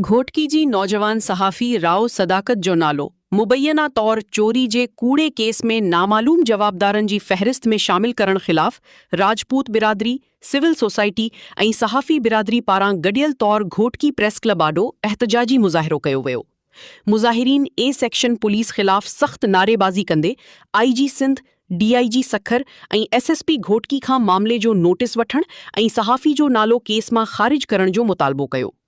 گهوٽڪي جي نوجوان صحافي رائو صداقت جو نالو مبينا طور چوري جي ڪوڙي ڪيس ۾ نامعلوم جوابدارن جي فهرست ۾ شامل ڪرڻ خلاف راجپوت برادري، سول سوسائٽي ۽ صحافي برادري پاران گڏيل طور گهوٽڪي پريس ڪلب آڏو احتجاجي مظاهرو ڪيو ويو. مظاهرين اي سيڪشن پوليس خلاف سخت نعريبازي ڪندي I G Sindh, D I G Sukkur ۽ S S P Ghotki کان معاملي جو نوٽيس وٺڻ ۽ صحافي جو نالو ڪيس مان خارج ڪرڻ جو مطالبو ڪيو.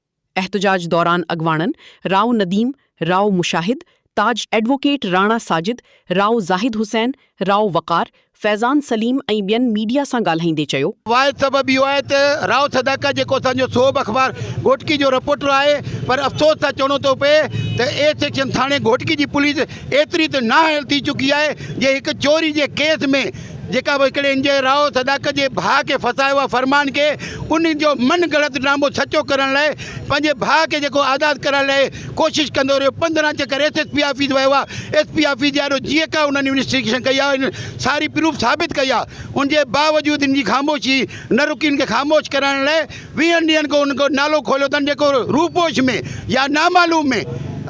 احتجاج دوران اڳواڻن رائو نديم، رائو مشاهد، تاج ايڊووڪيٽ راڻا ساجد، رائو زاهد حسين، رائو وقار، فيضان سليم ۽ ٻين ميڊيا سان ڳالهائيندي چيو. واحد سبب اهو آهي ته رائو صداقت جيڪو اسان جو سوڀ اخبار گهوٽڪي جو رپورٽر آهي پر افسوس سان چوڻو ٿو پئي ته اي سيڪشن ٿاڻي گهوٽڪي جي پوليس ايتري ته نااهل ٿي چڪي آهي جي هڪ چوري جي ڪيس ۾ جيڪا به هڪڙي انجي رائو صداقت جي ڀاء کي ڦاسايو آهي فرمان کي ان جو من گهڙت ڊرامو سچو ڪرڻ لاء پنهنجي ڀاء کي جيڪو آزاد ڪرائڻ لاء ڪوشش ڪندو رهيو 15 چڪر ايس ايس پي آفيس ويو آهي ايس پي آفيس جي آڏو جيڪا انهن انويسٽيگيشن ڪئي آهي ساري پروف ثابت ڪئي آهي ان جي باوجود ان جي خاموشي نه رڪي ان کي خاموش ڪرائڻ لاء ويهن ڏينهن کان ان جو نالو کوليو اٿن جيڪو روپوش ۾ يا نامعلوم ۾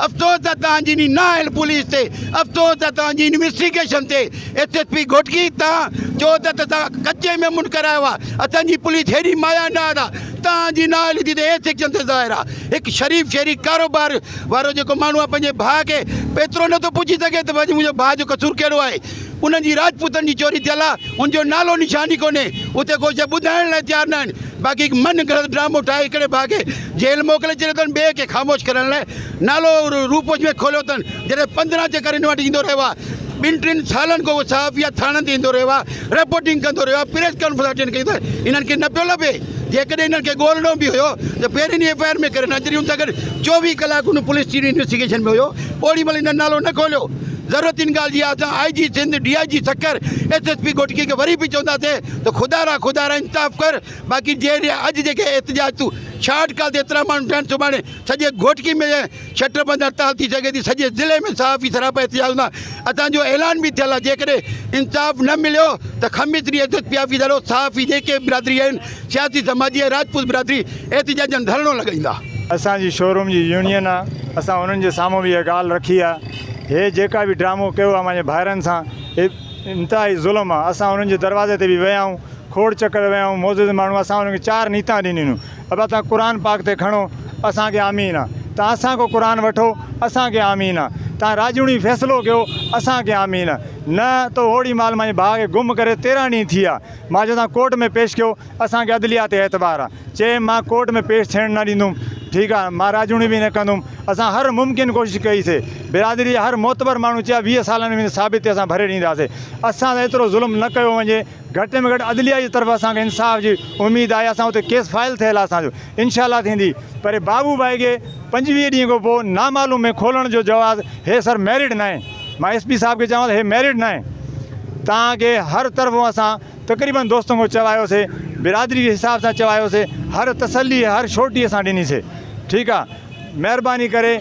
افسوس آ توهان جي انهي نااهل پوليس تي افسوس آ توهان جي انويسٽيگيشن تي ايس ايس پي گهوٽڪي توهان چئو ٿا ته اسان ڪچي ۾ منهن ڪرايو آ اسان جي پوليس هيڏي مايا ناز آ توهان جي نااهلي ٿي ته اي سيڪشن تي ظاهر آ هڪ شريف شهري ڪاروبار وارو جيڪو ماڻهو آ پنهنجي ڀاء کي ايترو نٿو پڇي سگهي ته منهنجو ڀاء جو قصور ڪهڙو آهي انهن جي راجپوتن جي چوري ٿيل آ ان جو نالو نشان ئي ڪونهي اتي ڪو شيء ٻڌائڻ لاء تيار ناهن باقي هڪ من گهڙت ڊرامو ٺاهي هڪڙي ڀاء کي جيل موڪلي ڇڏيو اٿن ٻئي کي خاموش ڪرڻ لاء نالو روپوش ۾ کوليو اٿن جڏهن 15 چڪر هن وٽ ايندو رهيو آ ٻن ٽن سالن کان اهو صحافي آ ٿاڻن تي ايندو رهيو آ رپورٽنگ ڪندو رهيو آ پريس ڪانفرنس اٽينڊ ڪئي اٿن انهن کي نه پيو لڀي جيڪڏهن انهن کي ڳولڻو به هيو ته پهرين ئي ايف I R ۾ ڪري نه جڏهن ان سان گڏ 24 ڪلاڪ ان پوليس جي انويسٽيگيشن ۾ هيو اوڏي مهل انهن نالو نه کوليو. ضرورت ان ڳالهه جي آهي اسان I G Sindh, D I G Sukkur, S S P Ghotki کي وري به چونداسين ته خدا را خدا را انصاف ڪر باقي جي اڄ جيڪي احتجاج تون شارٽ ڪال تي ايترا ماڻهو ٺهن سڀاڻي سڄي گهوٽڪي ۾ شٽر بند هڙتال ٿي سگهي ٿي سڄي ضلعي ۾ صحافي سراپا احتجاج هوندا اسان جو اعلان به ٿيل آهي جيڪڏهن انصاف نه مليو ته خميس ڏينهن ايس ايس پي آفيس آڏو صحافي جيڪي به برادري آهن سياسي سماجي ۽ راجپوت برادري احتجاجن ڌرڻو لڳائيندا. اسان جي شوروم جي يونين آ اسان انهن جي سامهون به اها ڳالهه رکي آ هي جيڪا به ڊرامو ڪيو آ مانجي ڀائرن سان هي انتهائي ظلم آ اسان انهن جي دروازي تي به ويا آهيون کوڙ چڪر ويا آهيون معزز ماڻهو اسان انهن کي چار نيتان ڏنيون ابا تان قرآن پاڪ تي کڻو اسان کي آمين آ تان اسان کان قرآن وٺو اسان کي آمين آ تان راڄوڻي فيصلو ڪيو اسان کي آمين آ نه ته اوڙي مهل مانجي ڀاء کي گم ڪري 13 ڏينهن ٿي ويا مان چيو تان ڪورٽ ۾ پيش ڪيو اسان کي عدليه تي اعتبار آ. چيم مان ڪورٽ ۾ پيش ٿيڻ نه ڏيندم. ٺيڪ آ مان راڄوڻي به نه ڪندم. اسان هر ممڪن ڪوشش ڪئي سي. برادري جا هر معتبر ماڻهو چيا 20 سالن ۾ ثابت تي اسان ڀري ڏينداسي. اسان سان ايترو ظلم نه ڪيو وڃي. گهٽ ۾ گهٽ عدليه جي طرف اسان کي انصاف جي اميد آهي. اسان اتي ڪيس فائل ٿيل آ اسان جو. انشاء الله ٿيندي. پر بابو ڀائي کي 25 ڏينهن کان پوء نامعلوم ۾ کولڻ جو جواز هي سر ميرٽ ناهي. مان ايس پي صاحب کي چوان ته هي ميرٽ ناهي. توهان کي هر طرفون اسان تقريبن دوستن کان چوايوسي برادري جي حساب سان چوايوسي هر تسلي هر شورٽي اسان ڏني سي ٺيڪ آ مهرباني ڪري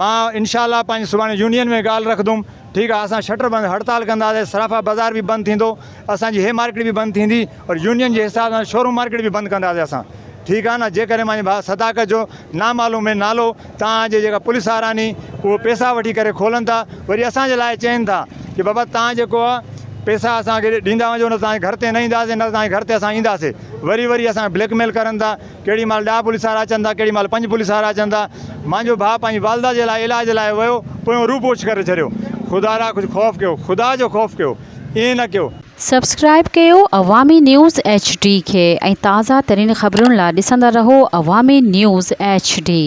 مان انشاء الله پنهنجي سڀاڻي يونين ۾ ڳالهه رکندم ٺيڪ آ اسان شٽر بند هڙتال ڪنداسي صرافا بازار به بند ٿيندو اسان جي هي مارڪيٽ به بند ٿيندي اور يونين جي حساب سان شوروم مارڪيٽ به بند ڪنداسي اسان ٺيڪ آ نه جيڪڏهن مانجي ڀاء صداقت جو نامعلوم ۾ نالو تان جي جيڪا پوليس وارا ني اهو پيسا وٺي ڪري کولن ٿا وري اسان جي لاء چين ٿا ڪي بابا تان جيڪو آ پيسا اسان کي ڏيندا وڃو نه تان جي گهر تي نه اينداسي نه تان جي گهر تي اسان اينداسي وري وري اسان کي بليڪ ميل ڪرن ٿا ڪهڙي مهل ڏاه پوليس وارا اچن ٿا ڪهڙي مهل پنج پوليس وارا اچن ٿا مانجو ڀاء پنهنجي والده جي لاء علاج لاء ويو پويون روپوش ڪري ڇڏيو خدا را ڪجهه خوف ڪيو خدا جو خوف ڪيو ائين نه ڪيو. سبسڪرائيب ڪيو عوامي نيوز ايڇ ڊي کي ۽ تازه ترين خبرن لا ڏسندا رهو عوامي نيوز ايڇ ڊي.